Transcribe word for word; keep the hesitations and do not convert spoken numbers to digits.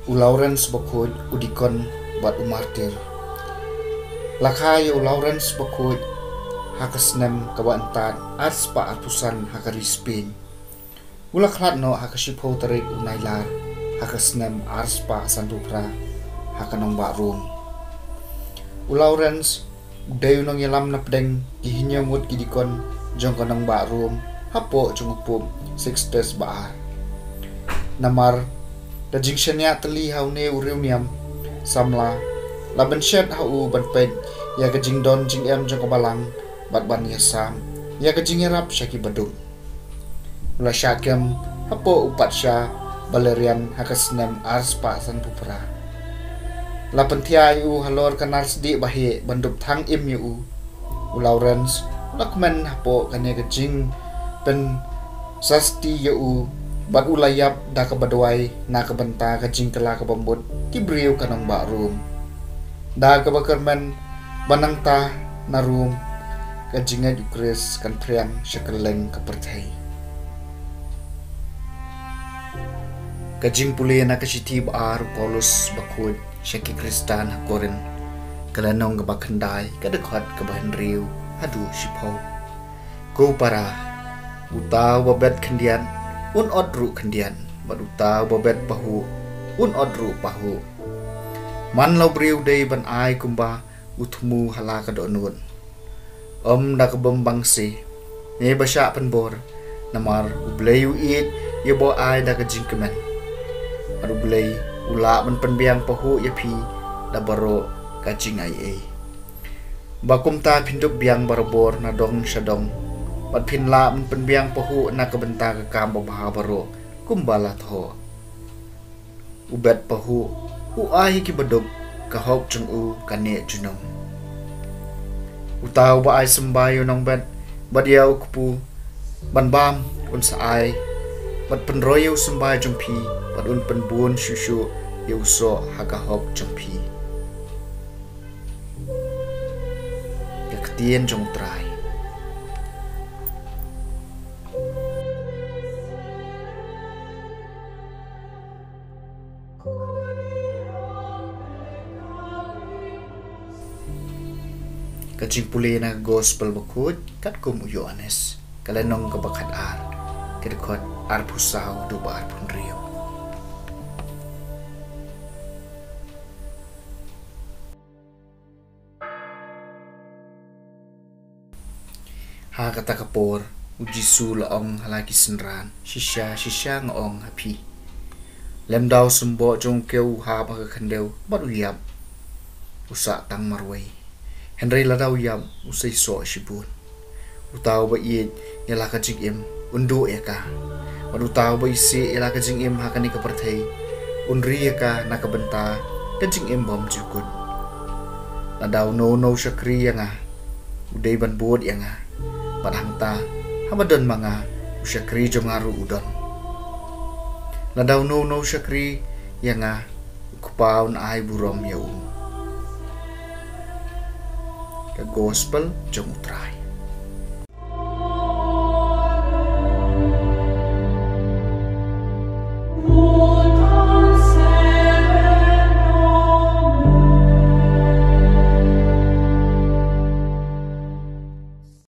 U Lawrence Bakhuid, u dikon bad u martir. La kha ïa u Lawrence Bakhuid ha ka snem kaba hynriew spah arphew san ha ka ri Spain. U la khlad noh ha ka shiphew tarik u Nailar ha ka snem ar spah sanphew phra ha ka nongbah Rome. U Lawrence u dei u nongïalam na pdeng ki hynñiew ngut ki dikon jong ka nongbah Rome hapoh jong u Pope Sixtus ba ar. Namar ka jingshaniah tylli ha une u riewniam samla la bynshet ha u ban peit ïa ka jingdon jingem jong ka balang bad ban ïasam ïa ka jingïarap sha ki baduk. U la shah kem hapoh u patsha Valerian ha ka snem ar spah sanphew phra. La pynthiah ïa u halor ka nar sdieh ba heh ban dup thang im ïa u. U Lawrence u la kmen hapoh kane ka jingpynsasti ïa u bad u la ïap da kaba duwai na ka bynta ka jingkylla kaba mut ki briew ka nongbah Rome. Da kaba kyrmen ba nangta na Rome ka jingngeit u Khrist kan phriang sha kylleng ka pyrthei. Ka jingpule na ka shithi ba ar u Paulus Bakhuid sha ki Khristan ha Korinth, ka lynnong kaba khyndai, ka dkhot kaba hynriew haduh shiphew. Ko para, uta uba bet khyndiat un ot ruh khyndiat, bad uta uba bet pahuh un ot ruh pahuh. Man la u briew dei ban ai kumba u thmu ha la ka dohnud, ym da ka bym bang se ne ba shah pynbor. Namar U Blei u ïeit ïa uba ai da ka jingkmen. Bad U Blei u lah ban pynbiang pahuh ïa phi da baroh ka jingaiei, ba kumta phin dup biang barabor na dong sha dong, bad phin lah ban pynbiang pahuh na ka bynta ka kam babha baroh kumba la thoh. U bet pahuh u ai ha ki baduk, ka hok jong u ka neh junom. Uta uba ai symbai ïa u nongbet bad ïa u kpu ban bam, un sa ai bad pynroi ïa u symbai jong phi, bad un pynbun shuh shuh ïa u soh ha ka hok jong phi. Ka ktien jong U Trai. Ka jingpule na ka Gospel Bakhuid katkum u Ïoannis, ka lynnong kaba khatar, ka dkhot arphew saw haduh ba arphew hynriew. Ha kata ka por, u Jisu u la ong ha la ki synran, shisha shisha nga ong ha phi, lymda u symboh jong u kew u hap ha ka khyndew bad u ïap, u sah tang marwei. Hynrei lada u ïap, u sa ïasoh shibun. Uta uba ïeit ïa la ka jingim un duh ïa ka, bad uta uba isih ïa la ka jingim ha kane ka pyrthei un ri ïa ka na ka bynta ka jingim bymjukut. Lada uno uno u shakri ïa nga, u dei ban bud ïa nga, bad hangta haba don ma nga, u shakri jong nga ruh u don. Lada uno uno u shakri ïa nga, u Kpa un ai burom ïa u. Ka Gospel jong U Trai.